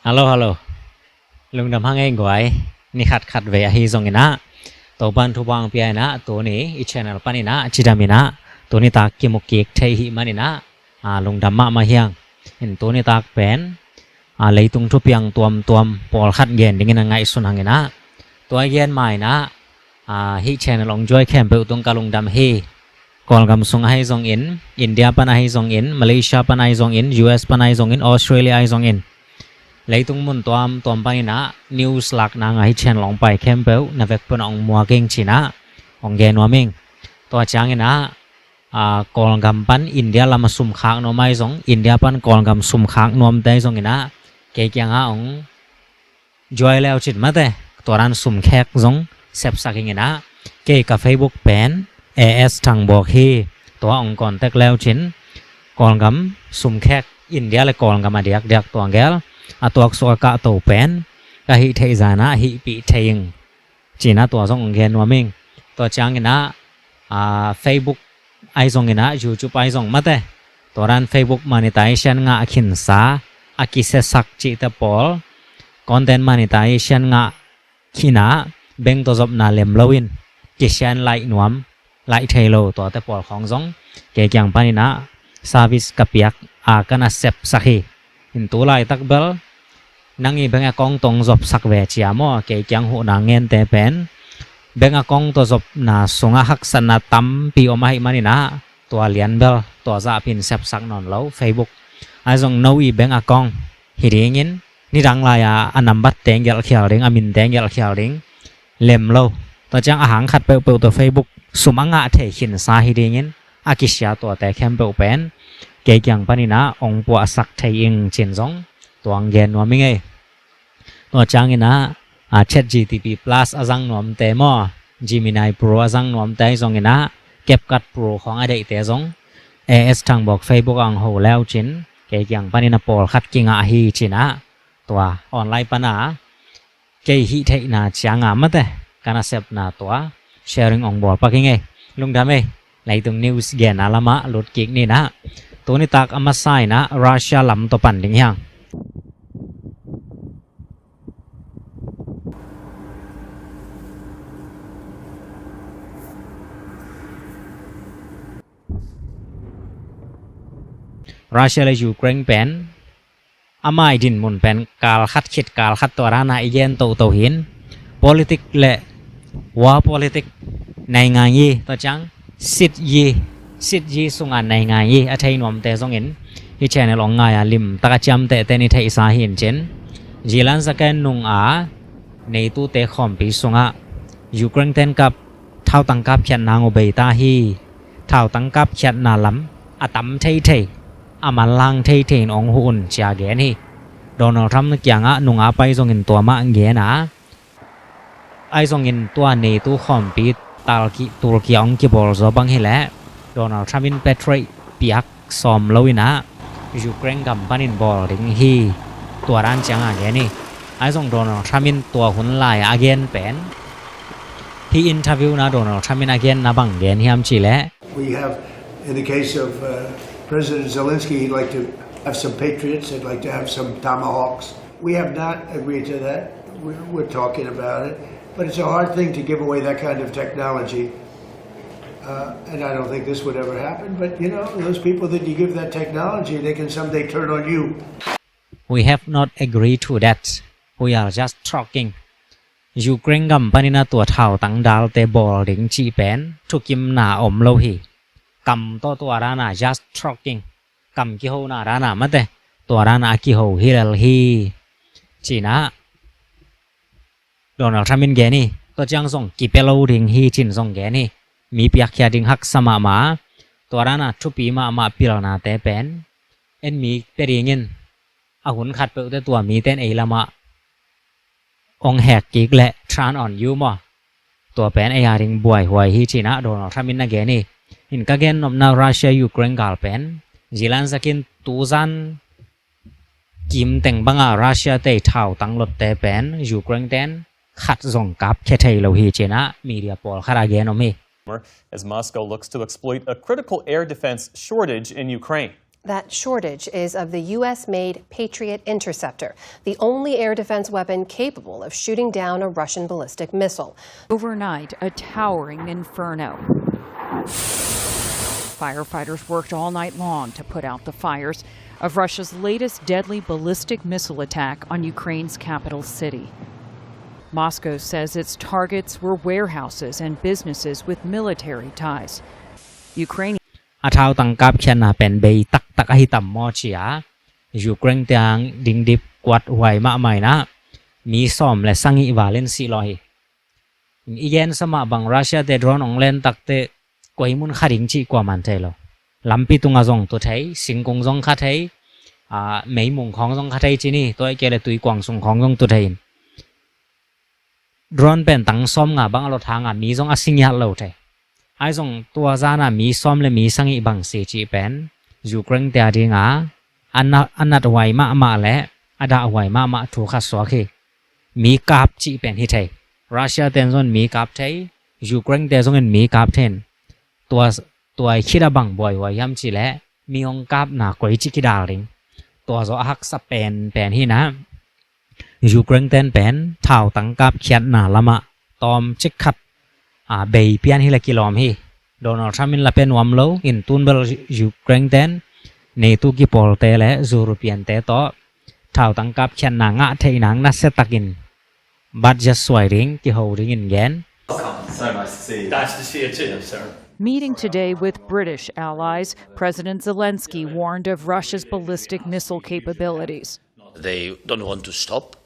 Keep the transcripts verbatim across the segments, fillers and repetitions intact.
Hello, hello. Lungdam hang ei guai. Ni khat khat vei ahi zongin ah, Topan thupha hong pia in ah, tuni i channel panin ah cidam in ah, tuni tak kimu kik thei hi manin ah, a, lungdam mahmah hi hang. In tuni tak pen, a, leitung thupiang tuamtuam pawlkhat gen dingin a ngaihsun hang in ah, tua i gen ma in ah, a, hih channel hong join khempeuh tung ka lungdam hi. Kawlgam sung ahi zongin, India pan ahi zongin, Malaysia pan ahi zongin, U S pan ahi zongin, Australia ahi zongin, leitung mun tuamtuam panin ah news lak nang a hih channel hong pai khempeuh na vek pan hong muak ing ci in ah hong gen nuam ing. Tua ciangin ah, a, Kawlgam pan India lam a sum khak nuam ahi zong, India pan Kawlgam sum khak nuamte ahi zongin ah, kei kiangah hong join leu cin mate, tua dan sum khek zong sepsak ing in ah, kei ka Facebook pen A S Thang Bawk hi. Tua hong contact leu cin, Kawlgam sum khek, India le Kawlgam a diakdiak tua gel, a tuaksuk a kahto pen ka hih theih zan ah hihpih thei ing ci in ah tua zong hong gen nuam ing. Tua ciangin ah, a, Facebook ahi zongin ah, YouTube ahi zong mate, tua dan Facebook monetization ngah khinsa a kisiasak cihte pawl, content monetization ngah khin ah, bank tawh zopna lem loin kisia in laih nuam, laih thei lo tuate pawl khawng zong kei kiang panin ah service ka piak a, ka na sepsak hi. In tu laitak bel nang i bank account tawh hong zopsak ve cia maw, kei kiang huhna ngente pen bank account tawh zopna sungah haksatna tampi om ahih manin ah, tua lian bel tua zahpi in sepsak nawn lo Facebook. Ahi zong no i bank account hi dingin, nidang lai-a a nambat teng gelh khial ding, a min teng gelh khial ding lem lo. Tua ciang a hang khat peuhpeuh tawh Facebook sum a ngah thei khinsa hi dingin, a kisia tuate khempeuh pen kei kiang panin ah hong puahsak thei ing cin zong tua hong gen nuam ing ei. Tua ciangin ah, a, Chat G T P Plus a zang nuamte maw, Gemini Pro a zang nuamte ahi zongin ah, CapCut Pro khawng a deihte zong A S Thang Bawk Facebook ah hong ho leu cin, kei kiang panin a pawlkhat kingah hi ci in ah, tua online pan a kei hih theihna ciang a mate, ka na sepna tua sharing hong bawl pak ing ei. Lungdam ei. Leitung news genna lamah lut kik ni in ah, tuni tak a masa in ah Russia lam tawh pan ding hi hang. Russia le Ukraine pen a mai din mun pen kal khat khit kal khat tua dan a i gen toto hi in, politic le war politic, naingan yi, tua ciang sit yi, sit yi sungah naingan yi a thei nuamte zongin hih channel hong ngai a limtak a ciamtehte in i theihsa hi in cin, Zelensky nung a neitute khawmpi sungah Ukraine ten kap thautang kapkhiatna ngah bei ta hi. Thautang kapkhiatna lam a tam theithei, a manlang theithei in hong huh un ci a gen hi. Donald Trump kiangah nung a pai zongin tua mah gen a, ahi zongin tua neito khawmpi Turkey, Turkey a hong kibawl zaw bang hi leh Donald Trump in Patriot piak sawm lo in ah Ukraine gam panin bawl ding hi. Tua dan ciang a gen hi. Ahi zong Donald Trump in tua hun lai a gen pen, hih interview na Donald Trump in a genna bang gen hiam cih leh, we have, in the case of, uh, President Zelensky, he'd like to have some Patriots, he'd like to have some Tomahawks. We have not agreed to that. We're, we're talking about it. But it's a hard thing to give away that kind of technology. Uh, and I don't think this would ever happen, but, you know, those people that you give that technology, they can someday turn on you. We have not agreed to that. We are just talking. Ukraine gam panin a tua thautang dalte bawl ding cih pen thukimna om lo hi. Kam tawh tua dan a just talking, kam kihona dan a mate, tua dan a kiho hi lel hi. Ci in ah Donald Trump in gen hi. Tua ciang zong kipia lo ding hi cin zong gen hi. Mi piakkhia ding haksa mahmah. Tua dan a thupi mahmah pilnate pen en mi pia dingin, a hun khat peuhte tua mite in ei lamah hong hek kik leh turn on you maw, tua pen ei a ding buaihuai hi ci in ah Donald Trump in na gen hi. In ka gen nopna Russia Ukraine gal pen, Zelensky in tuzan kim teng banga Russia te thautang lotte pen Ukraine ten khat zong kapkhia thei lo hi ci in ah media pawlkhat a gen om hi. As Moscow looks to exploit a critical air defense shortage in Ukraine. That shortage is of the U S-made Patriot interceptor, the only air defense weapon capable of shooting down a Russian ballistic missile. Overnight, a towering inferno. Firefighters worked all night long to put out the fires of Russia's latest deadly ballistic missile attack on Ukraine's capital city. Moscow says its targets were warehouses and businesses with military ties. Ukraine A thautang kapkhiatna pen bei taktak ahi tam maw ci-a Ukraine te hang dingdip kuat huai mahmah in ah mi sawm le sagih val in sih lawh hi. I gensa mah bang Russia te drone hong len takteh koi mun kha ding cih kuaman thei lo. Lampi tungah zong tu thei, singkung zong kha thei, a, meimung khawng zong kha thei ci ni, tua ahih kei leh tuikuang sung khawng zong tu thei in. Drone pen tang sawmnga bang a lot hanga mi zong a si ngiat lo thei. Ahi zong tua zana mi sawm le mi sagih bang si cih pen Ukraine te a dinga a na-, a nathuai mahmah le a dahhuai mahmah thu khat suak hi. Mi kap cih pen hi thei. Russia ten zong mi kap thei, Ukraine te zongin mi kap thei in. Tua, tua i khit a bang buaihuai hiam cih leh mi hong kapna koi ci kidal ding. Tua zaw a haksa penpen hi in ah Ukraine ten pen thautang kapkhiatna lamah tawmcik khat, a, bei pian hi leh kilawm hi. Donald Trump in la pia nuam lo in, tun bel Ukraine ten NATO kipawlte le European te tawh thautang kapkhiatna ngah theih nang nasia takin budget suai ding, kiho dingin gen. So nice to see you. Nice to see you too, sir. Meeting today with British allies, President Zelensky warned of Russia's ballistic missile capabilities. They don't want to stop,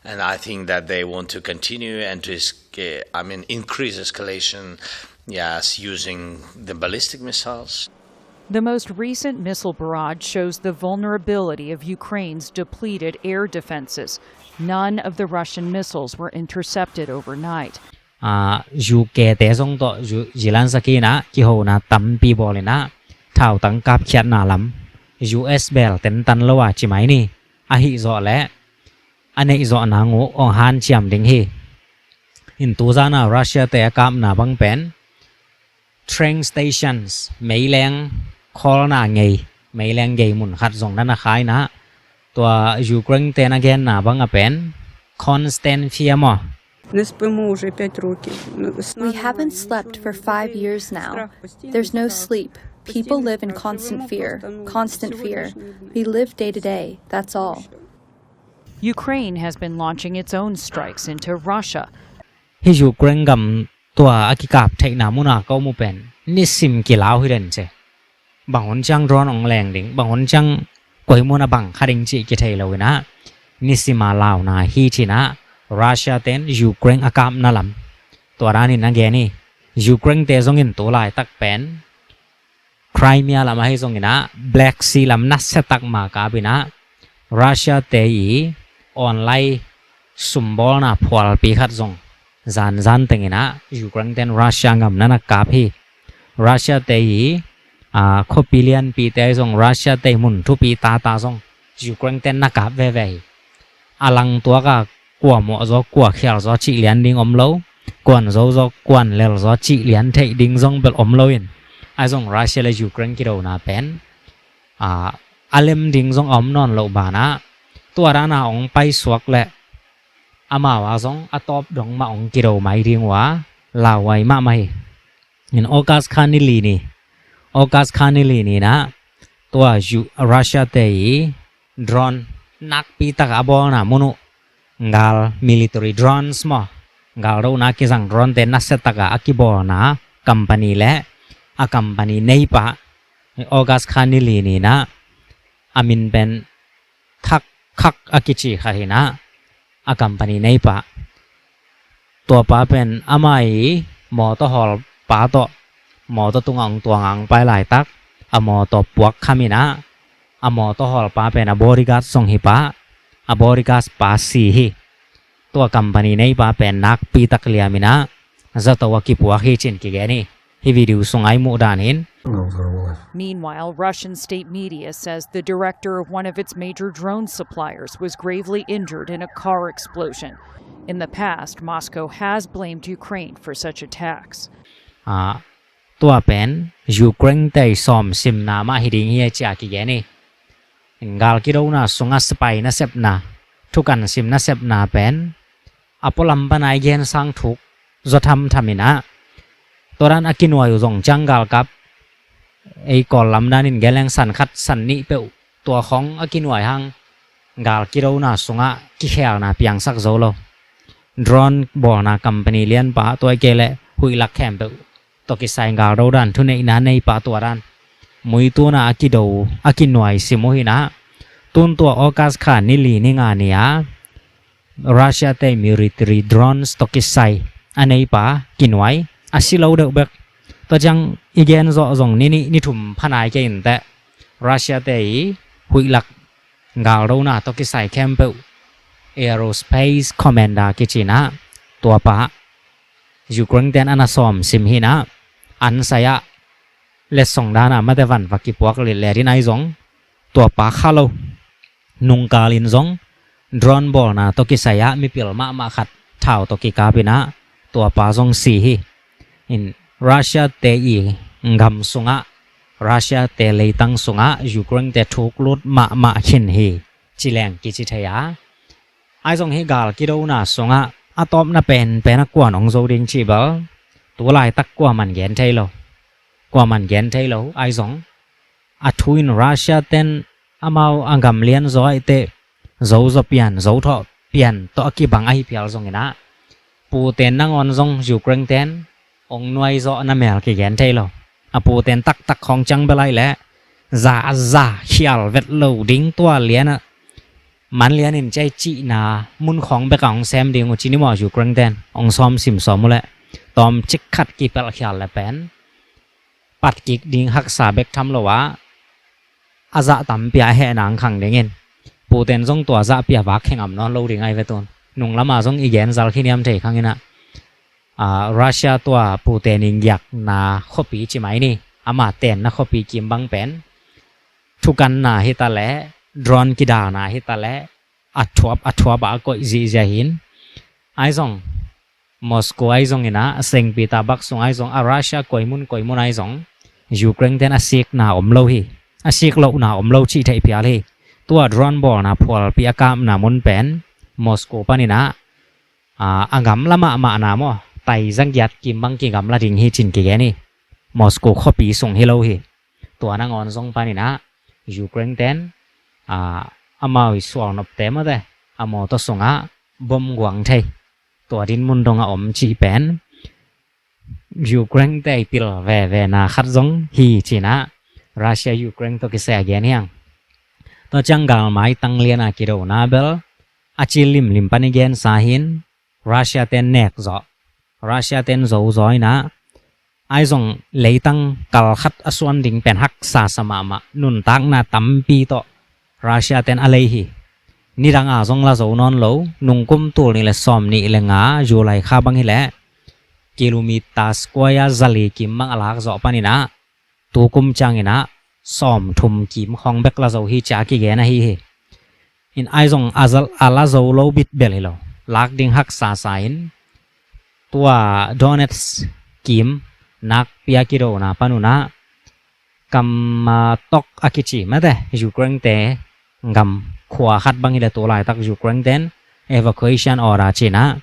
and I think that they want to continue and to esca-, I mean, increase escalation, yes, using the ballistic missiles. The most recent missile barrage shows the vulnerability of Ukraine's depleted air defenses. None of the Russian missiles were intercepted overnight. A, U K te zong tawh Zelensky in ah kihona tampi bawl in ah thautang kapkhiatna lam U S bel tentan lo a ci mai ni. Ahi zawh leh a neih zawh nang uh hong hanciam ding hi. In tu zana Russia te a kapna bang pen train stations, meileng khawlna ngei, meileng gei mun khat zong na na kha in ah, tua Ukraine ten a genna bang a pen constant fear maw? Не спимо уже пять років. We haven't slept for five years now. There's no sleep. People live in constant fear, constant fear. We live day to day, that's all. Ukraine has been launching its own strikes into Russia. Hih Ukraine gam tua a kikap theihna muna ka om uh pen nisim kilau hi den ce. Bang hun ciang drone hong leng ding, bang hun ciang koi muna bang kha ding cih kithei lo in ah, nisima launa hi ci in ah Russia ten Ukraine a kapna lam. Tua danin a gen hi. Ukraine te zongin tu laitak pen Crimea lam ahi zongin ah Black Sea lam nasia tak ma kap in ah Russia te i online sumbawlna phualpi khat zong zanzan tengin ah Ukraine ten Russia gam na na kap hi. Russia te i, a, khuapi lianpi te ahi zong Russia te i mun thupi tata zong Ukraine ten na kap veve hi. A lang tuak a kua mawh zaw, kua khial zaw cih lian ding om lo. Kuan zo zaw, kuan lel zaw cih lian theih ding zong bel om lo in. Ahi zong Russia le Ukraine kidona pen, a, a lem ding zong a om nawn loh banah tua dana hong paisuak leh amau a zong a tawp dong mah hong kido mai ding uh a lauhuai mahmah hi. In August kha ni li ni, August kha ni li ni in ah tua Russia te i drone nakpi tak a bawlna mun uh, gal military drones maw, gal dona kizang drone te nasia tak a a kibawlna company le a company neipa, August kha ni li ni in ah a min pen Thak Khak a kici khat hi in ah, a company neipa. Tua pa pen ama i mawtaw hawlpa tawh mawtaw tungah hong tuang a hong pai laitak a mawtaw puak kham in ah, a mawtaw hawlpa pen a bodyguard zong hi pah, a bodyguard pa si hi. Tua company neipa pen nakpi tak liam in ah zato a kipuak hi ci-in kigen hi. Hih video sungah i muh dan hi in. Meanwhile, Russian state media says the director of one of its major drone suppliers was gravely injured in a car explosion. In the past, Moscow has blamed Ukraine for such attacks. A, Tua pen Ukraine te i sawm simna mah hi ding hi a cia kigen hi. Gal kidona sungah sipai nasepna, thukan sim nasepna pen a pualam pana i gen sang thuk zaw thamtham inah, tua dan a kinuai uh zong ciang galkap ei Kawl lam danin gen leng san khat san nih peuh, tua khawng a kinuai hang gal kidona sungah kikhelna piangsak zo lo. Drone bawlna company lianpa tua i kei leh huih lak khempeuh tawh kisai gal do dan thuneihna neipa tua dan muituna a kido a kinuai sim uh hinah, tun tua August kha ni li ni nga ni a Russia te military drones tawh kisai a neipa kinuai a si lo deuh bek. Tua ciang i gen zawh zong ni nih ni thum phanai kei inteh Russia te i huih lak galdona tawh kisai khempeuh aerospace commander kicinah tuapa Ukraine ten a na sawm sim hinah an sai-ah letsong dana mate van va kipuak litlet in ai zong tuapa kha lo. Nungkalin zong drone bawlna tawh kisai-ah mipil mahmah khat thau tawh kikapinah tuapa zong si hi. In Russia te i gam sungah, Russia te leitang sungah Ukraine te thuklut mahmah khin hi. Cileng kici thei a, ai zong hi gal kidona sungah a tawpna penpen a kuan ong zo ding cih bel tu laitak kuaman gen thei lo. Kuaman gen thei lo ai zong a thu in Russia ten amau a gam lian zaw aih teh zo zaw pian zo thawh pian tawh a kibang ahi phial zonginah Putin nangawn zong Ukraine ten ong nuai zawh na mel kigen thei lo. A Putin taktak khawng ciang bel aih leh za a za khial vet lo ding tua lianah man lianin cai cihna mun khawng beka ong sem ding uh cini maw Ukraine ten ong sawm sim sawm uh leh tawm cik khat kipelh khial le pen patkik ding haksa bek tham lo ah a zah tampi a hehna ang khang dingin Putin zong tua zahpi a vak khengam nawn lo ding ai ve tun. Nung lama zong i gen zal khiniam thei khanginah Russia tua Putin in giakna khuapi ci mai ni, ama tenna khuapi kim bang pen thukanna hita leh drone kidalna hita leh a thuap a thuap a koih zihziah hin. Ai zong Moscow ai zonginah Saint Petersburg sung ai zong a Russia koimun koimun ai zong Ukraine ten a sikna om lo hi. A sik lohna om lo cih theih phial hi. Tua drone bawlna phualpi a kapna mun pen Moscow paninah a gamla mahmahna maw tai zagiat kim bang kigamla ding hi cin kigen hi. Moscow khuapi sung hi lo hi. Tua nangawn zong paninah Ukraine ten amau i sual nopte mawte a mawtaw sungah bom guang thei tua din mun dongah om cih pen Ukraine te i pil vevena khat zong hi cinah Russia Ukraine tawh kisai a gen hiang. Tua ciang galmai tangliana kidona bel a ci limlim pan i gensa hin Russia ten nek zawh, Russia ten zo zaw inah ai zong leitang kalkhat a suan ding pen haksa sa mahmah nuntakna tampi tawh Russia ten a lei hi. Nidanga zong la zo nawn lo, nungkum tul nih le sawm nih le nga July kha bang hileh kilometer square zali kim bang a lak zawh paninah tukum cianginah sawm thum kim khawng bek la zo hi cia kigen ahi hi. In ai zong a la zo lo bit bel hi lo. Lak ding haksa sa in tua Donetsk kim nakpi a kidona panunah Kramatorsk a kici mate Ukraine te gam khua khat bang hileh tu laitak Ukraine ten evacuation order cinah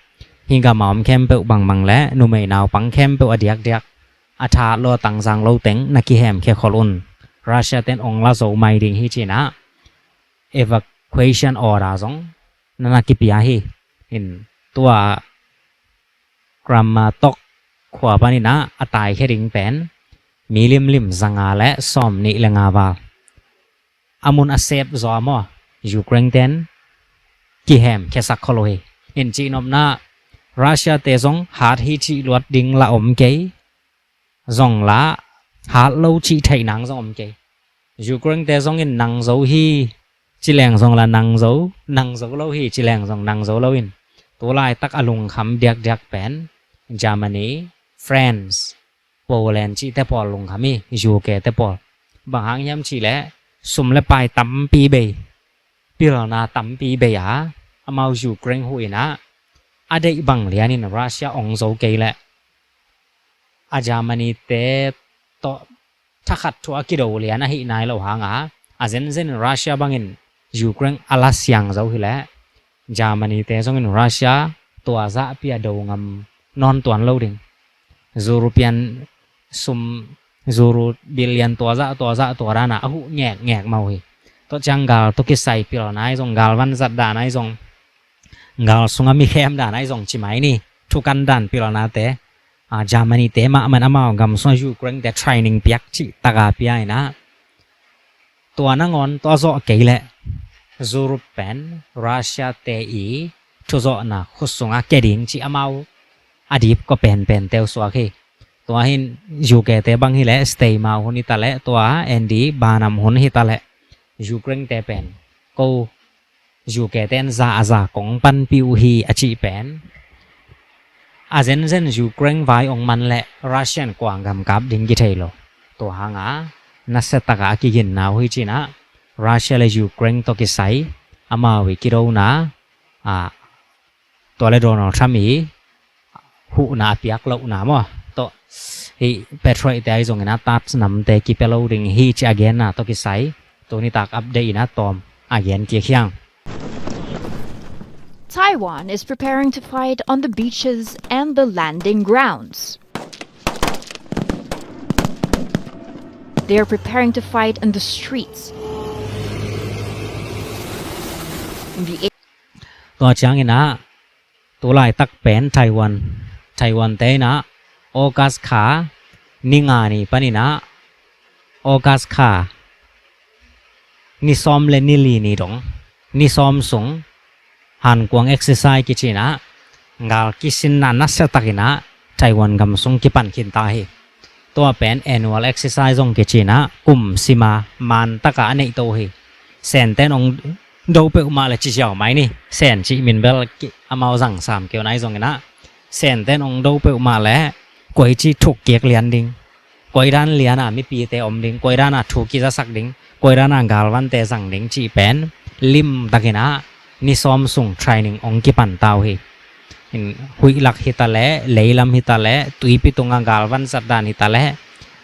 hi gama om khempeuh bangbang le numei naupang khempeuh a diakdiak a tha lo a tangzang lo teng na kihemkhia khol un. Russia ten ong la zo mai ding hi cinah evacuation order zong na na kipia hi. In tua Kramatorsk khua paninah a taikhia ding pen mi limlim zanga le sawm nih le nga val a mun a sep zaw maw Ukraine ten kihemkhiasak khol uh hi. In cihnopna Russia te zong hat hi cih luat ding la om kei zong la hat lo cih theih nang zong om kei. Ukraine te zongin nang zo hi cileng zong la nang zo, nang zo lo hi cileng zong nang zo loin tu laitak a lungkham diakdiak pen Germany, France, Poland cihte pawl lungkham hi. U K te pawl bang hang hiam cihleh sum le pai tampi bei, pilna tampi bei a amau Ukraine huh inah a deih bang lianin Russia ong zo kei leh a Germany te Thakhat thu a kido lian ahi nai lo hanga, a zenzen Russia bangin Ukraine a la siang zo hileh Germany te zongin Russia tua zahpi a do ngam nawn tuan lo ding. European sum, Euro billion tua zah tua zah tua dana a huh ngekngek mah uh hi. Tua ciang gal tawh kisai pilna ahi zong, gal vanzat dan ahi zong, gal sunga mikhem dan ahi zong ci mai ni, thukan dan pilnate, a, Germany te mahmah in amau gam sungah Ukraine te training piak cih taka pia inah, tua nangawn tua zawh kei leh Europe pen Russia te i thuzawhna khut sungah ke ding cih amau a dipkua penpen teu suak hi. Tua hin U K te bang hileh Stay Mao hun hitaleh, tua Andy Burnham hun hitaleh, Ukraine te pen ko U K ten za a za kong panpih uh hi a cih pen, a zenzen Ukraine vai ong man leh Russian kuang gam kap ding kithei lo. Tua hanga nasia taka a kiginna uh hi cinah, Russia le Ukraine tawh kisai amau i kidona, a, tua le Donald Trump i huhna a piak lohna maw tawh, hih Patriot te ahi zongin a tats namte kipia lo ding hi ci a genna tawh kisai tuni tak update inah tawm a gen kik hiang. Taiwan is preparing to fight on the beaches and the landing grounds. They are preparing to fight in the streets. In the Tua cianginah tulaitak pen Taiwan, Taiwan te inah August kha ni nga ni paninah August kha ni sawm le ni li ni dong, ni sawm sung hankuang exercise kicinah gal kisinna nasia takinah Taiwan gam sung kipan khinta hi. Tua pen annual exercise zong kicinah kum sima man taka a neihto hi. Senten ong do peuhmah le ci ziau mai ni. Sen cih min bel amau zang sam keu nai zonginah, Senten ong do peuhmah le koici thuk kik lian ding, koidan liana mipite om ding, koidana thu kizasak ding, koidana galvante zang ding cih pen limtakinah ni sawm sung training ong kipanta uh hi. Huihlak hitaleh, leilam hitaleh, tuipi tunga galvan zatdan hitaleh,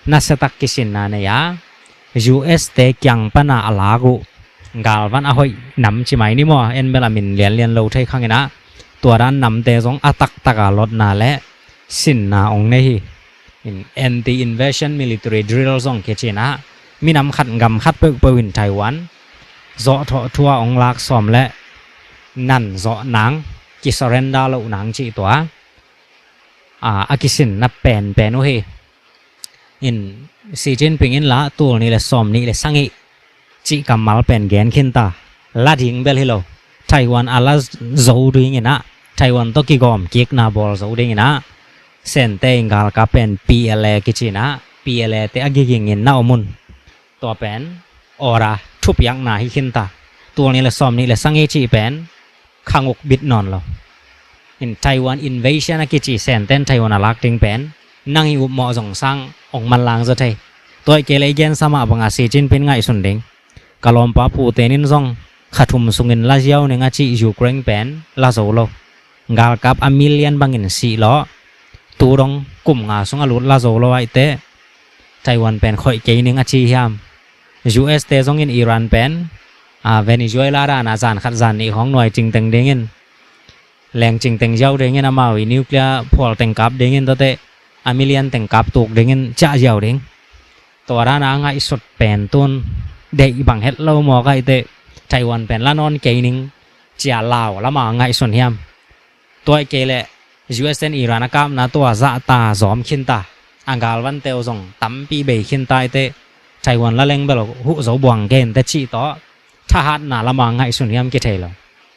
nasiatak kisinna nei a, U S te kiang pana a lak uh galvan a hoih nam ci mai ni maw, en bel a min lianlian lo thei khanginah, tua dan namte zong a taktaka lotna le sinna ong nei hi. Anti-invasion military drill zong kicinah, minam khat gam khat peuhpeuh in Taiwan zawhthawh thua ong lak sawm le nan zawh nang, kisurrender loh nang cih tua a kisinna penpen uh hi. Xi Jinping in lah tul nih le sawm nih le sagih cih kammal pen gen khinta. La ding bel hi lo. Taiwan a la zo dinginah, Taiwan tawh kigawm kikna bawl zo dinginah, Sente in galkap pen P L A kicinah, P L A te a gigingin na om un. Tua pen order thupiakna hi khinta. Tul nih le sawm nih le sagih cih pen khanguk bit nawn lo. Taiwan invasion a kici Senten Taiwan a lak ding pen nang i upmawh zong sang ong manlang zaw thei. Tua i kei le i gensa mah banga Xi Jinping ngaihsun ding. Ka lawmpa Putin in zong kha thum sungin la ziau ning a cih Ukraine pen la zo lo. Galkap a million bangin sih lawh. Tu dong kum nga sung a lut la zo lo aihte Taiwan pen khoih kei ning a ci hiam? U S te zongin Iran pen Venezuela dana zan khat zan nih khawng nuai cingteng dingin, leng cingteng ziau dingin, amau i nuclear phual teng kap dingin, tuate a million teng kap tuk dingin ciah ziau ding. Tua dana ngaihsut pen tun deih bang het lo mawk aihte Taiwan pen la nawn kei ning cia lau lama ngaihsun hiam? Tua i kei le U S ten Iran a kapna tua zahta zawm khinta. A galvante uh zong tampi bei khinta aihte Taiwan la leng bel huh zo buang gente cih tawh thahatna lama ngaihsun hiam kithei lo.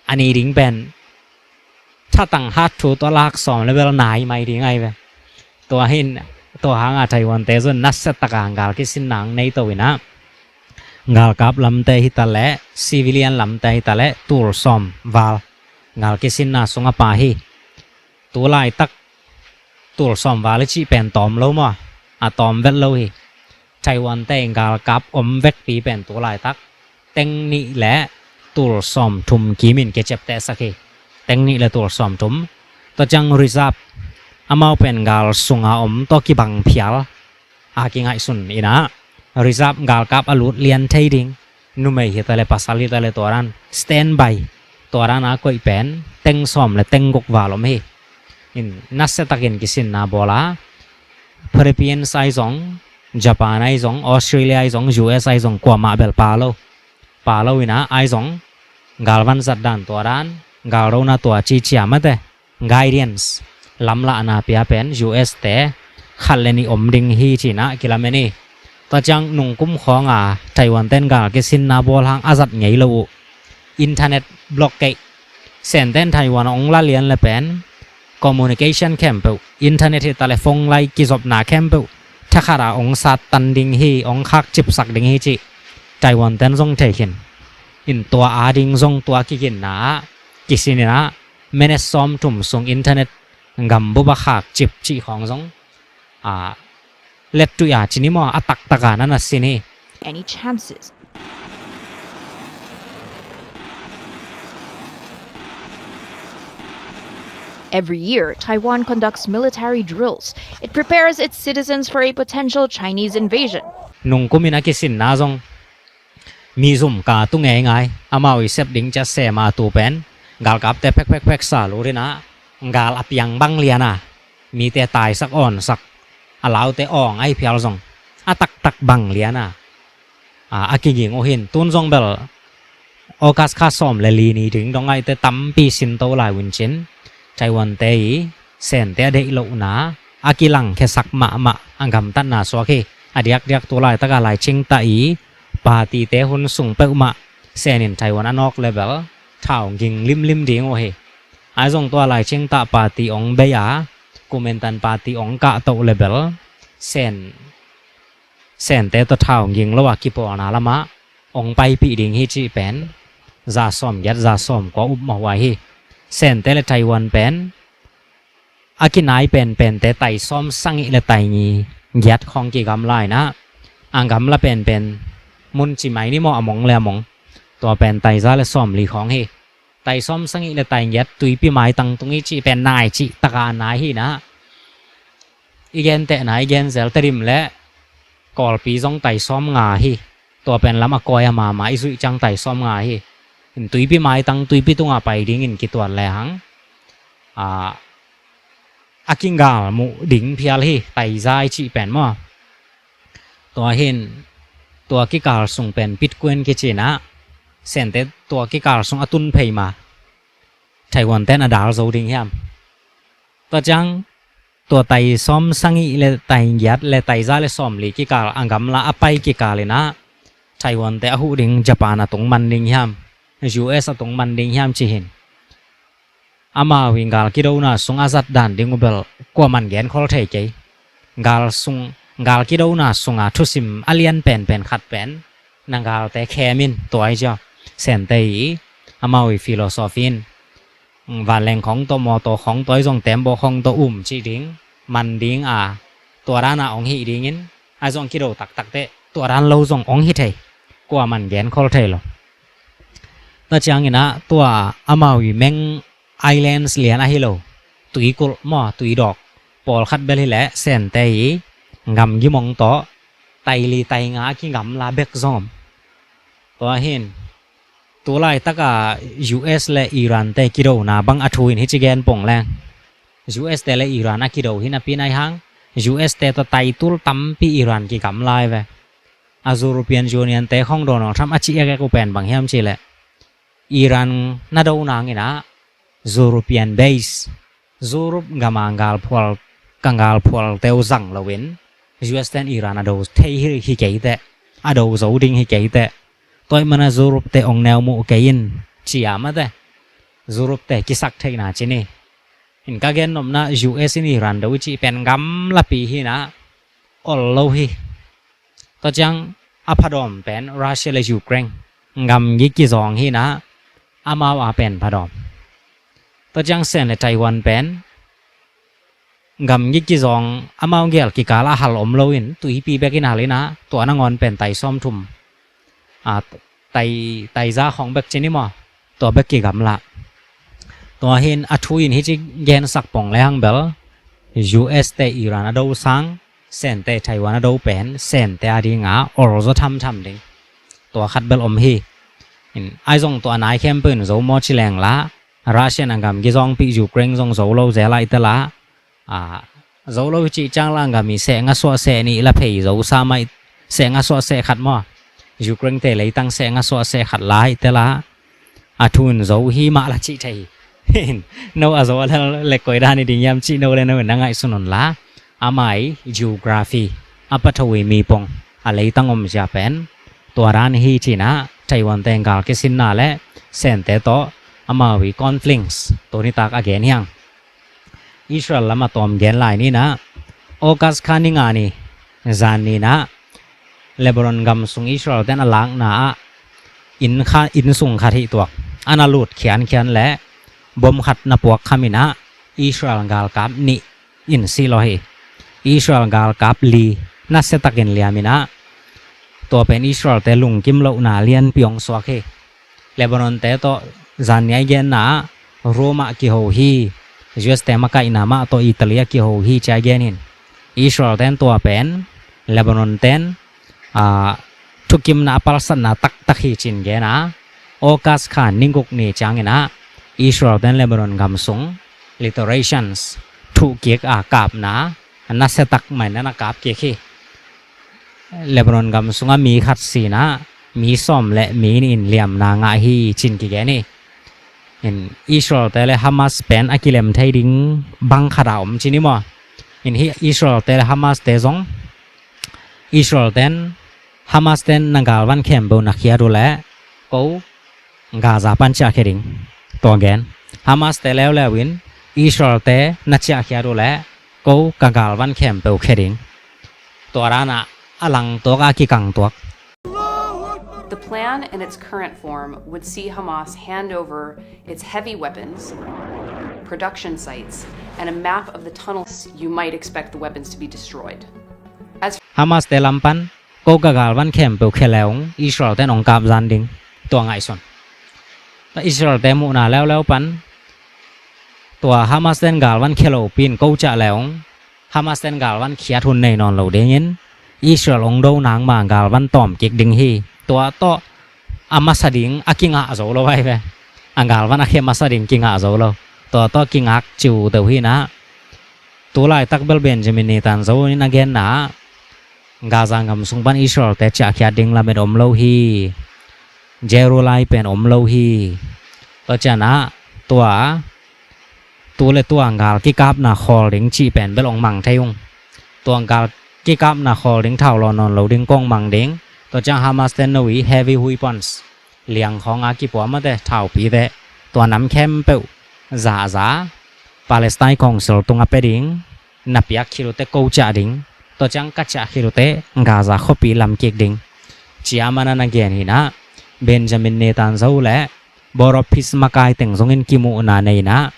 A ni ding pen thatang hat thu tawh lak sawm le bel nai mai ding ahi ve. Tua hin, tua hanga Taiwan te zun nasiataka gal kisinna ong nei to inah, galkap lamte hitaleh, civilian lamte hitaleh tul sawm val gal kisinna sung a pha hi. Tulaitak tul sawm val i cih pen tawm lo maw? A tawm vet lo hi. Taiwan te galkap om vekpi pen tulaitak teng nih le tul sawm thum kimin kiciaptehsak hi. Teng nih le tul sawm thum. Tua ciang reserve, amau pen gal sunga om tawh kibang phial a kingaihsun in ah, reserve galkap a lut lian thei ding, numei hi ta leh pasal hi ta leh tua dan standby, tua dan a koih pen teng sawm leh teng guk val om hi. In nasia takin kisinna bawl a, Philippines ahi zong, Japan ahi zong, Australia ahi zong, U S ahi zong, kuamah bel pha lo. Pha lo in ah, ahi zong, galvan zat dan tua dan, galdona tua ci ciamate, guidance, lamlahna pia pen U S te khat leh nih om ding hi ci-in ah kilamen hi. Tua ciang nungkum khawng a Taiwan ten gal kisinna bawl hang a zat ngei lo uh, internet blockade. Sente in Taiwan hong la lian leh pen communication khempeuh, internet hi ta leh phone line kizopna khempeuh, thakhat a hong sattan ding hi, hong khakcipsak ding hi cih Taiwan ten zong thei khin. In tua ading zong tua kiginna ah kisin in ah, minute sawmthum sung internet gambup ah khakcip cih khawng zong, a, lettuih a ci ni maw, a taktak a na na sin hi. Any chances. Every year, Taiwan conducts military drills. It prepares its citizens for a potential Chinese invasion. Nungkum in a kisinna zong, mi zum ka tu ngeingai, amau i sep ding cia sem a tu pen, galkapte phekphekphek sa lut in ah, gal a piang bang lian a, mite taisak awnsak, a laute awng ahi phial zong, a taktak bang lian a, a, a kiging uh hi. Tun zong bel August kha sawm leh li ni ding dong ahihte tampi sinto lai uh cin, Taiwan te i Sente a deih lohna a kilangkhiasak mahmah a gamtatna suak hi. A diakdiak tu laitak a Lai Ching-te i party te hun sung peuhmah Sen in Taiwan a nawk leh bel thau ging limlim ding uh hi. Ahi zong tua Lai Ching-te party hong bei a, Kuomintang party hong kahtoh leh bel Sen, Sente tawh thau ging lo a kipawlna lamah hong paipih ding hi cih pen za sawm giat, za sawm kua up mah huai hi. Sente leh Taiwan pen a kinai penpente tai sawm sagih leh tai giat khawng kigamla in ah, a gamla penpen mun ci mai ni maw, a mong leh a mong, tua pen tai za leh sawm li khawng hi. Tai sawm sagih leh tai giat, tuipi maitang tung i cih pen nai cih tak a nai hi in ah, i gentehna i gen zel Tedim leh Kawlpi zong tai sawm nga hi. Tua pen lam a kawi a mahmah, i zuih ciang tai sawm nga hi. In tuipi maitang, tuipi tung a pai dingin kituat lehang, a, a kigalmuh ding phial hi, tai za i cih pen maw. Tua hi in, tua kikal sung pen Pitkuen kici in ah, Sente tua kikal sung a tun phei ma, Taiwan ten a dal zo ding hiam? Tua ciang, tua tai sawm sagih leh tai giat leh tai za leh sawm li kikal a gamla a pai kikal in ah, Taiwan te a huh ding Japan a tung man ding hiam, U S a tung man ding hiam ci hi in. Amau in gal kidona sung a zat dan ding uh bel kuaman genkhol thei kei. Gal sung, gal kidona sung a thusim a lian penpen khat pen, na galte khem in, tua hi cia. Sente i, amau i philosophy in, vanleng khawng tawh, mawtaw khawng tawh, ahi zong tembaw khawng tawh um cih ding, man ding a, tua dan a hong hih dingin, ahi zong kido taktak teh tua dan lo zong hong hi thei. Kuaman genkhol thei lo. Tua ciangin ah tua amau i meng islands lian ahi lo, tuikulh maw, tuidawk pawlkhat bel hi leh Sente i gamgi mong tawh tai li tai nga a kigamla bek zong om. Tua hi in, tu laitak a U S leh Iran te kidona bang a thu in hici gen pong leng, U S te leh Iran a kido hi napi in, ahih hang U S te tawh tai tul tampi Iran kigamla hi ve. A European Union te khawng Donald Trump a ci ekek uh pen bang hiam cih leh, Iran na do nangin ah European base, Europe gam a galphual, ka galphualte uh zang loin, U S ten Iran a do thei hi, hi kei teh, a do zo ding hi kei teh, tua ahih manin Europe te hong neu muh kei in, ci a, mate, Europe te kisak theihna ci ni. In ka gen nopna, U S in Iran do i cih pen gamlapi hi in ah, ol lo hi. Tua ciang a phadawm pen Russia leh Ukraine, gamgi kizawng hi in ah, amau a pen phadawm. Tua ciang Sen leh Taiwan pen gamgi kizawng, amau gel kikal a hal om loin, tuipi bekin hal in ah, tua nangawn pen tai sawmthum, a, tai, tai za khawng bek ci ni maw, tua bek kigamla. Tua hi in a thu in hici gensak pong lehang bel, U S te Iran a do sang, Sente Taiwan a do pen Sente a dinga olzaw thamtham ding tua khat bel om hi. Ahi zong tua nai khempeuh in zo maw ci leng la, Russian a gam kizawngpih Ukraine zong zo lo zel a i tel a, a, zo lo hi cih ciang la a gam i seh nga suah seh nih la phei zo sa mah i seh nga suah seh khat maw, Ukraine te leitang seh nga suah seh khat la i tel a, a thu in zo hi mah la cih thei hi. No a zo a lel le koi dan i ding hiam cih no le no in na ngaihsun un la, ama i geography a patho i mipong a leitang omzia pen tua dan hi cinah Taiwan te gal kisinna le Sente tawh amau i conflicts tuni tak a gen hiang. Israel lam a tawm gen lai ninah August kha ni nga ni zan ninah Lebanon gam sung Israel ten a lakna ah inn kha, inn sung khat hih tuak a na lut khiankhian le bom khat na puak khaminah Israel galkap nih in sih law hi. Israel galkap li nasiatakin liaminah tua pen Israel te lungkim lohna lianpi hong suak hi. Lebanon te tawh zan ni a i genna ah Rome ah kiho hi. U S te makaihna mah tawh Italy ah kiho hi ci a i gen hin. Israel ten tua pen Lebanon ten, a, thukimna a palsatna taktak hi cin gen a, August kha ni guk ni cianginah Israel ten Lebanon gam sung literations thuhkik a kapna nasiatak mai na na kapkik hi. Lebanon gam sungah mi khat sinah mi sawm le mi nih in liamna ngah hi cin kigen hi. In Israel te le Hamas pen a kilem thei ding bang khat a om cin hi maw? In hih Israel te le Hamas te zong Israel ten Hamas ten na galvan khempeuh na khiat uh leh ko Gaza pan ciahkhia ding. Tua gen Hamas te leuleu in Israel te na ciahkhiat uh leh ko ka galvan khempeuh khia ding. Tua danah a langtuak a kikangtuak. The plan in its current form would see Hamas hand over its heavy weapons, production sites, and a map of the tunnels. You might expect the weapons to be destroyed. Hamas te lam pan ko ka galvan khempeuh khia le ung Israel ten ong kap zan ding. Tua ngaihsun. Israel te muhna leuleu pan tua Hamas ten galvan khia lopi in ko ciah le ung Hamas ten galvan khiat hun nei nawn lo dingin Israel ong do nangma galvan tawm kik ding hi. Tua tawh a masa ding a kingah zo lo ai ve. A galvan a khia masa ding kingah zo lo. Tua tawh kingak ciu deuh hinah tu laitak bel Benjamin Netanyahu in a genna ah Gaza gam sung pan Israel te ciahkhiat ding lamet om lo hi. Zero lai pen om lo hi. Tua cianah tua tu le tua gal kikapna khawl ding cih pen bel ong mang thei ung. Tua gal kikapna khawl ding thau law nawn lo ding kong mang ding. Tua ciang Hamas ten no i heavy weapons liang khawng a kipua mate thaupite tua nam khempeuh zahza Palestine Council tungah pia ding. Na piak khit uh teh ko ciah ding. Tua ciang ka ciah khit uh teh Gaza khuapi lam kik ding. Cia mana na gen hinah Benjamin Netanyahu le Board of Peace makai teng zongin kimuhna nei inah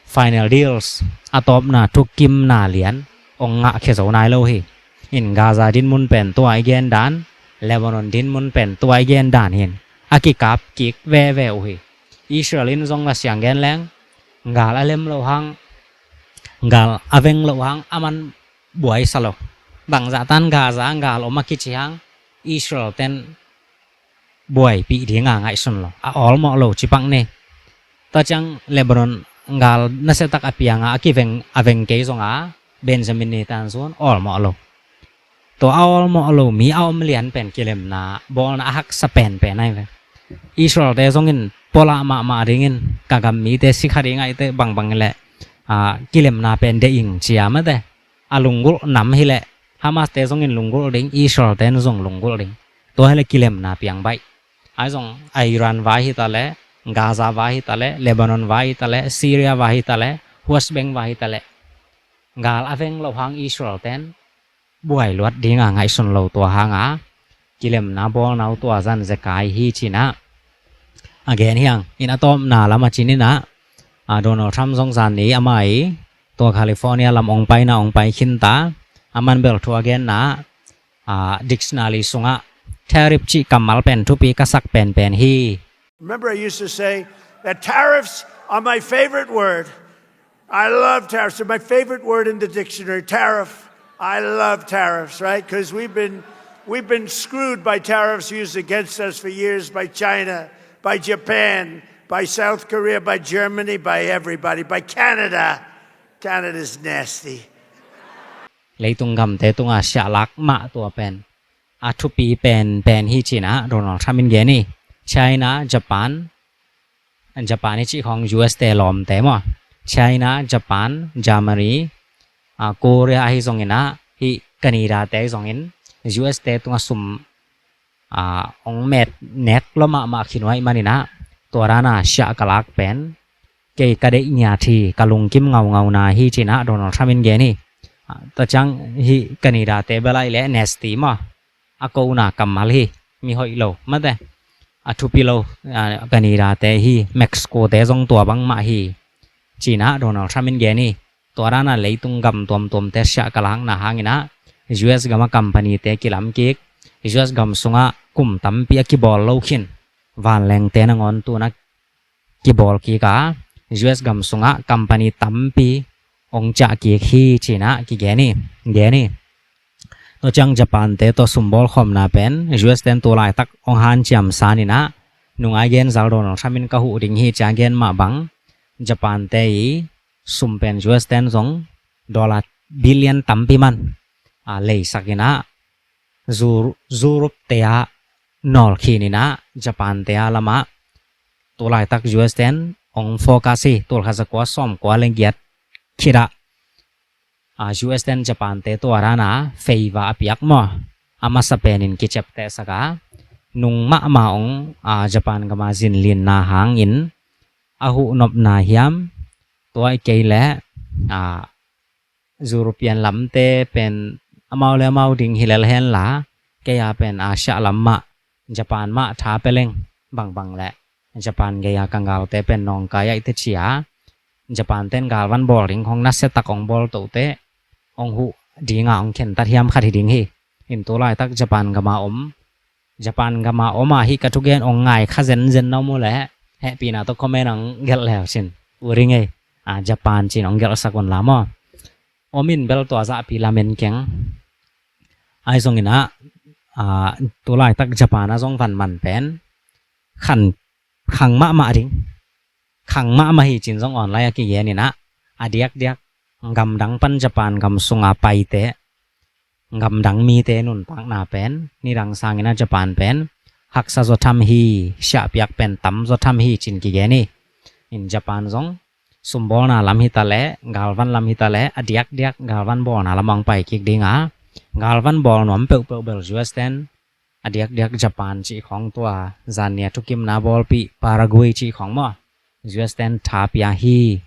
final deals a tawpna thukimna lian ong ngah khia zo nai lo hi. In Gaza dinmun pen tua i gen dan, Lebanon dinmun pen tua i gen dan hin a kikap kik veve uh hi. Israel in zong la siang gen leng gal a lem lo hang, gal a veng lo hang a man buai sa lo. Bangzah tan Gaza gal om a kici hang Israel ten buaipih dinga ngaihsun lo a awlmawh lo cipak ni. Tua ciang Lebanon gal nasiatak a pianga a kiveng a veng kei zonga Benjamin Netanyahu awlmawh lo. Tua a awlmawh lo mi a om lian pen kilemna bawlna a haksa penpen ai ve. Israel te zongin polah mahmah dingin ka gam mite sikha ding aite bangbang leh kilemna pen deih ing cia mate. A lunggulh nam hileh Hamas te zongin lunggulh ding, Israel ten zong lunggulh ding. Tua hileh kilemna piang baih. Ai zong a Iran vai hitaleh, Gaza vai hitaleh, Lebanon vai hitaleh, Syria vai hitaleh, West Bank vai hitaleh gal a veng lo hang Israel ten buai luat dinga ngaihsun lo tua hanga kilemna bawlna uh tua zan zekai hi cinah a gen hiang. In a tawpna lama cininah Donald Trump zong zan ni ama i tua California lam ong paina ong pai khinta a man bel thu a genna dictionary sungah tariff cih kammal pen thupi ka sak penpen hi. Remember, I used to say that tariffs are my favorite word. I love tariffs. They're my favorite word in the dictionary. Tariff. I love tariffs, right? Because we've been, we've been screwed by tariffs used against us for years by China, by Japan, by South Korea, by Germany, by everybody, by Canada. Canada's nasty. Leitung gamte tunga siahlak mah tua pen a thupi pen pen hi cinah Donald Trump in gen hi. China, Japan, Japan i cih khong U S te lawmte maw. China, Japan, Germany, a, Korea ahi zonginah hih Canada te zongin U S te tunga sum a, ong met nek lua mahmah khin uh ahih maninah tua dana siah ka lak pen kei ka deih ngiat hi, ka lungkim ngaungau na hi cinah Donald Trump in gen hi. A, tua ciang hih Canada te bel ahih leh nasty maw, a kohna kammal hi, mi hoih lo mate, a thupi lo, a, Canada te hi, Mexico te zong tua bangmah hi cinah Donald Trump in gen hi. Tua dana leitung gam tuamtuamte siah ka lakna hanginah U S gam a company te kilam kik, U S gam sungah kum tampi a kibawl lo khin vanlengte nangawn tuna kibawl kik a, U S gam sungah company tampi ong ciah kik hi cinah kigen hi, gen hi. Tua ciang Japan te tua sumbawl khawmna pen U S ten tu laitak ong hanciam saninah nungai gen zal Donald Trump in ka huh ding hi cia gen mah bang Japan te i sum pen U S ten zong dollar billion tampi man, a, leisak inah Europe te ah nawlkhin inah Japan te ah lamah tu laitak U S ten ong focus hi. Tulkhat zakua sawmkua le giat khitah, a, U S ten Japan te tua dana favor a piak maw, a masa penin kiciaptehsak a, nung mahmah ong, a, Japan gama zinlinna hangin a huhnopna hiam, tua i kei leh, a, European lamte pen amau le amau ding hi lel henla, kei a pen Asia lam mah, Japan mah tha peleng bangbang leh Japan gei a kanggalte pen nawngkai aih tecia, Japan ten galvan bawl ding khong nasiatak ong bawl tohteh ong huh dinga ong khentat hiam khat hi ding hi. In tu laitak Japan gama om Japan gama om a hih ka thugen ong ngai kha zenzen na om uh leh hehpihna tawh comment ang gelh leu cin. U ring ei, a, Japan cin ong gelhsak un la maw. Om in bel tua zahpi lamen keng. Ahi zonginah, a, tu laitak Japan a zong van man pen khan khang mahmah ding, khang mahmah hi cin zong online a kigen inah, a diakdiak gamdang pan Japan gam sunga paite, gamdang mite nuntakna pen nidang sangin a Japan pen haksa zaw tham hi, siahpiak pen tam zaw tham hi cin kigen hi. In Japan zong sumbawlna lam hitaleh, galvan lam hitaleh, a diakdiak galvan bawlna lam ang pai kik dinga, galvan bawl nuam peuhpeuh bel U S ten a diakdiak Japan cih khong tua zannia thukimna bawlpih Paraguay cih khong maw, U S ten tha pia hi.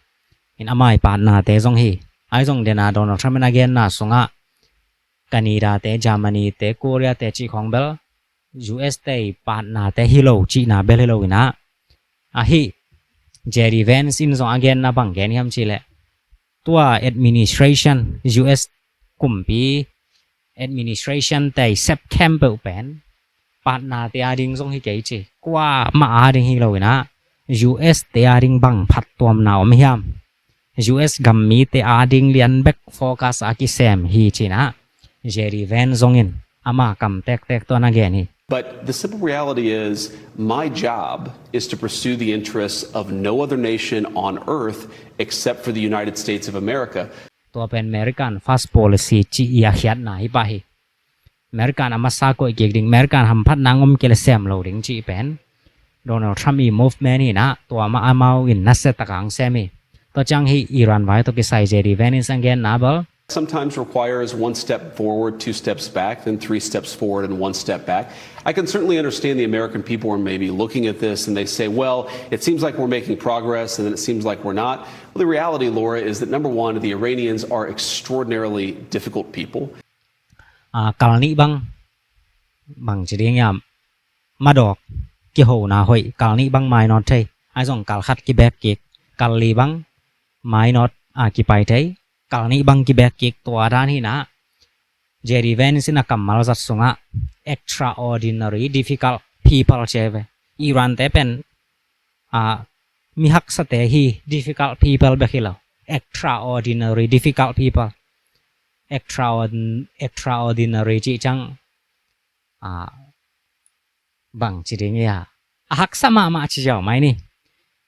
In a mai patnate zong hi. Ahi zong dena Donald Trump in a genna sungah Canada te, Germany te, Korea te cih khong bel U S te i patnate hi lo cihna bel hi lo inah, ahi, J D Vance in zong a genna bang gen hiam cihleh, tua administration, U S kumpi administration te i sep khempeuh pen patnate a ding zong hi kei ci. Kua mah a ding hi lo inah, U S te a ding bang phattuamna om hiam? U S gam mite a ding lian bek focus a kisem hi cinah J D Vance zongin ama kam tektek tua na gen hi. But the simple reality is, my job is to pursue the interests of no other nation on earth except for the United States of America. Tua pen American First Policy cih i a khiatna hi pah hi. American a masa koih kik ding, American hamphatna ngom kei le sem lo ding cih pen Donald Trump i movement hinah, tua mah amau in nasiatak ang sem hi. Tua ciang hi Iran vai tawh kisai J D Vance in sang genna bel, sometimes requires one step forward, two steps back, then three steps forward and one step back. I can certainly understand the American people are maybe looking at this and they say, well, it seems like we're making progress and then it seems like we're not. Well, the reality, Laura, is that number one, the Iranians are extraordinarily difficult people. A, kal nih bang, bang ci ding hiam, madawk, kihona hoih, kal nih bang mainawt thei, ahi zong kal khat kibek kik, kal li bang mainawt, a, kipai thei, kal nih bang kibek kik, tua dan hinah J D Vance in a kammal zat sungah extraordinary difficult people ci ve. Iran te pen, a, mi haksate hi, difficult people bek hi lo, extraordinary difficult people. extraordin-, extraordinary cih ciang, ah, bang ci ding ia, a haksa mahmah ci ziau mai ni.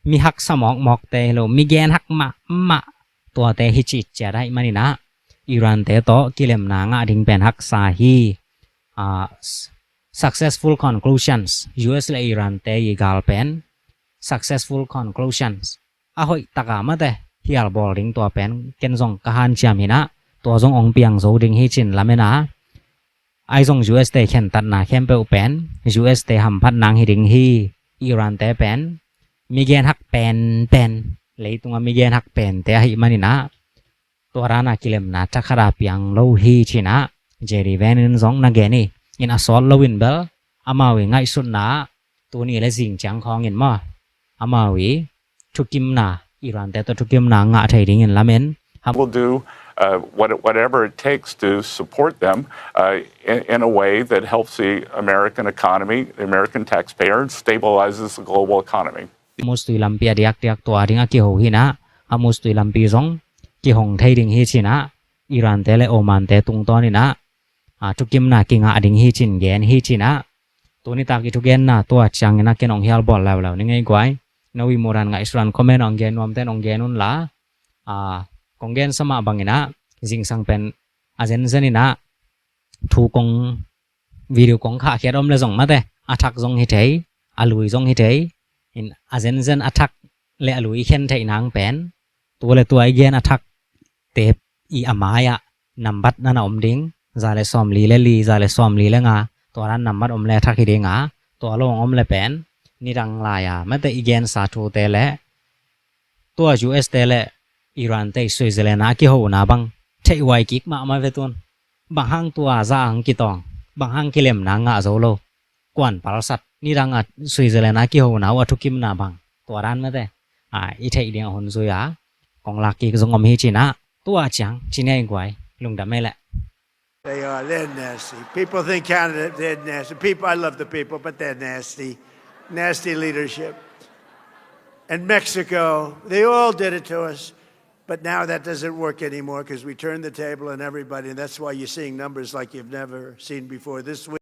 Mi haksa mawkmawkte hi lo, mi genhak mahmah tuate hi cih ciat ahih manin ah, Iran-te tawh kilemna ngah ding pen haksa hi. Ah, s-, successful conclusions, U S le Iran-te i gal pen successful conclusions, a hoih taka mate hial bawl ding tua pen ken zong ka hanciam hi nah, tua zong hong piang zo ding hi cin lamen a. Ahi zong U S-te khentatna khempeuh pen U S-te hamphat nang hi ding hi. Iran-te pen mi genhak penpen, leitungah mi genhak pente ahih manin ah, tua dan a kilemna thakhat a piang lo hi cin ah, J D Vance in zong na gen hi. In a sawt loin bel amau i ngaihsutna ah, tuni le zing ciang khawngin maw, amau i thukimna, Iran-te tawh thukimna ngah thei dingin lamen. Will do, uh, what, whatever it takes to support them, uh, in, in a way that helps the American economy, the American taxpayer, and stabilizes the global economy. Hormuz tui lampi a diakdiak tua ding a kiho hi nah, Hormuz tui lampi zong kihong thei ding hi cin ah, Iran-te le Oman-te tungtawnin ah, ah, thukimna kingah ding hi cin gen hi cin ah. Tuni tak i thugenna tua ciangin ah ken hong hial bawl leuleu ni ngei guai. No i muhdan ngaihsutdan comment hong gen nuamten hong gen un la. Ah, kong gensa mah bangin ah, zingsang pen a zenzenin ah thu kong, video kong khahkhiat om le zong mate, a thak zong hi thei, a lui zong hi thei. In a zenzen a thak le a lui i khen theih nang pen, tua le tua i gen a thakte i a mai-ah nambat na na om ding, za le sawmli le li, za le sawmli le nga, tua dan nambat om le a thak hi ding a, tua lo hong om le pen nidang lai-a mate i gensa thute le tua U S-te le Iran-te i Switzerland a kihona bang theihhuai kik mahmah ve tun. Bang hang tua za ang kitawng, bang hang kilemna ngah zo lo, kuan palsat, nidang a Switzerland a kihona uh a thukimna bang, tua dan mate, ah, i theih ding a hun zui a kong lak kik zong om hi cin ah, tua ciang ci ngei guai, lungdam ei leh. They are. They're nasty. People think Canada, they're nasty. People, I love the people, but they're nasty. Nasty leadership. And Mexico, they all did it to us. But now that doesn't work anymore because we turned the table on everybody, and that's why you're seeing numbers like you've never seen before this week.